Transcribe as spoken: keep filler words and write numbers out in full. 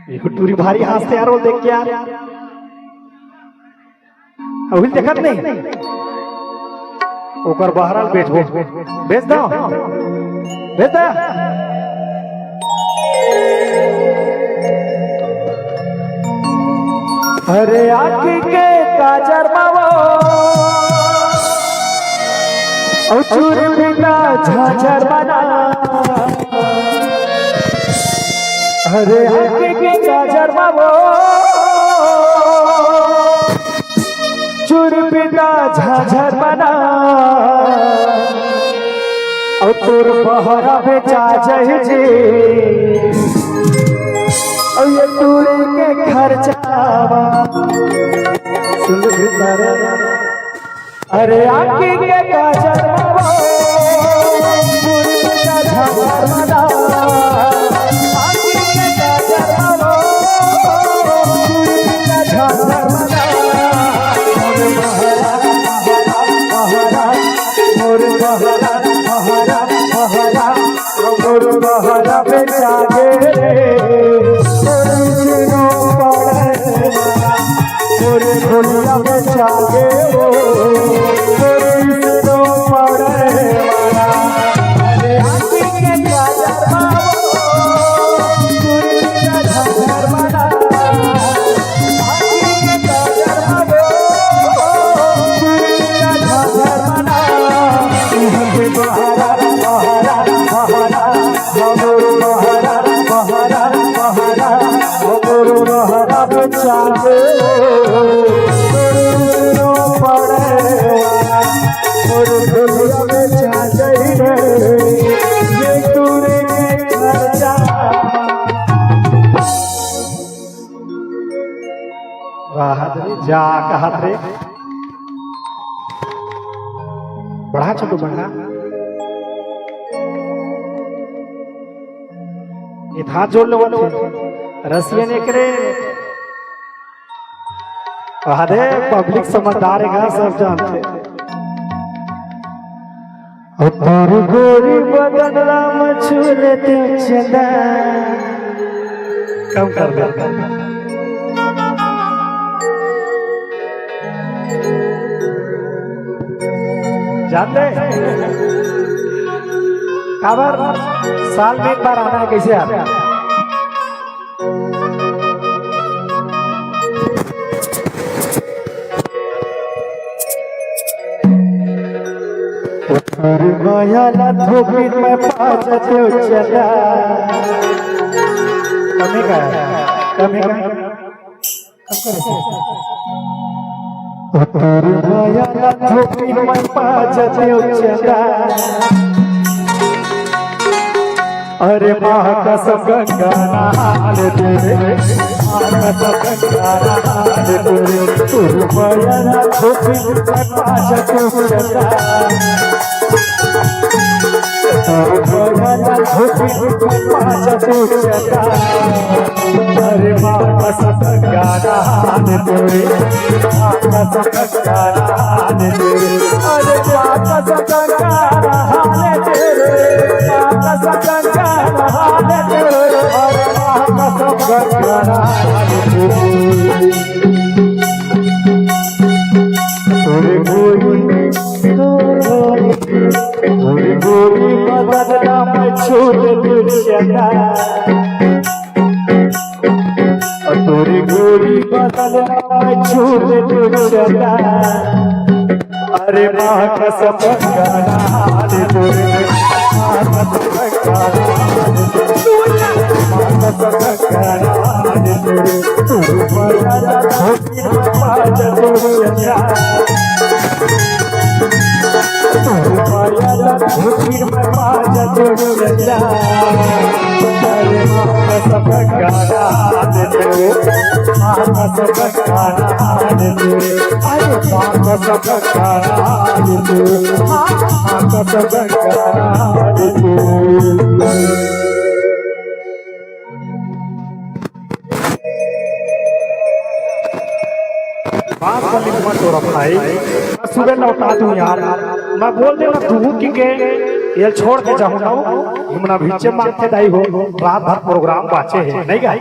ये टूरी भारी हाँसथे यार, वो देख के यार। अभी देखत नहीं, ओकर बहरा बेचबो, बेच दो, बेच दो। अरे आँखी के काजर मावो, अउ चूर बिंदा झांझर बना। अरे आँखी के काजर मावो, चूर बिंदा झांझर बना। अउ तोर बहरा बेचा जाही जी, अउ ये टूरी के खर्चावा। सुन रे तारा। अरे आँखी के काजर मावो, चूर बिंदा झांझर बना। आँखी के काजर मावो, चूर बिंदा झांझर बना। अरे बहरा, बहरा, बहरा, मोर बहरा, बहरा, बहरा, मोर बहरा बेचा गे रे, तोर बिसनो पड़े वाला, मोर ढोलिया बेचा गे ओ, तोर बिसनो पड़े वाला। अरे आँखी के काजर मावो, चूर बिंदा झांझर बना। राहत रे, जा कहत रे। बढ़ा छोटू, बढ़ा। ये हाथ जोड़ लो, रसियन एकरे। वाह दे, पब्लिक समझदार हे गा, सब जानथे। अउ तोर गोरी बदन ला मैं छू लेतेंव चंदा। कम कर दे। जानते हैं? काबर साल में एक बार आना है, कैसे यार? तोर माया ला थोपिन मैं पा जातेंव चंदा। कमी का है? कमी का है? ओ तोर माया ला थोपिन मैं पा जातेंव चंदा। अरे माँ कसम गंगा नहा लेतेंव रे, माँ कसम गंगा नहा लेतेंव रे, तोर माया ला थोपिन मैं पा जातेंव चंदा। तोर माया ला थोपिन मैं पा जातेंव चंदा। अरे माँ कसम गंगा नहा लेतेंव रे, माँ कसम गंगा नहा लेतेंव रे, अरे माँ कसम गंगा नहा लेतेंव रे, माँ कसम गंगा नहा लेतेंव रे, अरे माँ कसम गंगा नहा लेतेंव रे। तोर गोरी, तोर गोरी बदन ला मैं छू लेतेंव चंदा। तोर गोरी बदन ला मैं छू लेतेंव चंदा। अरे माँ कसम गंगा नहा लेतेंव रे, माँ कसम गंगा नहा लेतेंव रे, माँ कसम गंगा नहा लेतेंव रे, तोर माया ला धोती में पा जातेंव चंदा। तोर माया ला धोती में पा जातेंव चंदा। अरे माँ कसम गंगा नहा लेतेंव रे, माँ कसम गंगा नहा लेतेंव रे, अरे माँ कसम गंगा नहा लेतेंव रे, माँ कसम गंगा नहा लेतेंव रे। बात कर ली मत तोरा भाई, मैं सुबह लौटा दूं यार। मैं बोल देना तू कि के ये छोड़ के जाऊं ना, हिमना भीचे मारथे दाई हो, रात भर प्रोग्राम बाचे हे, नहीं गा?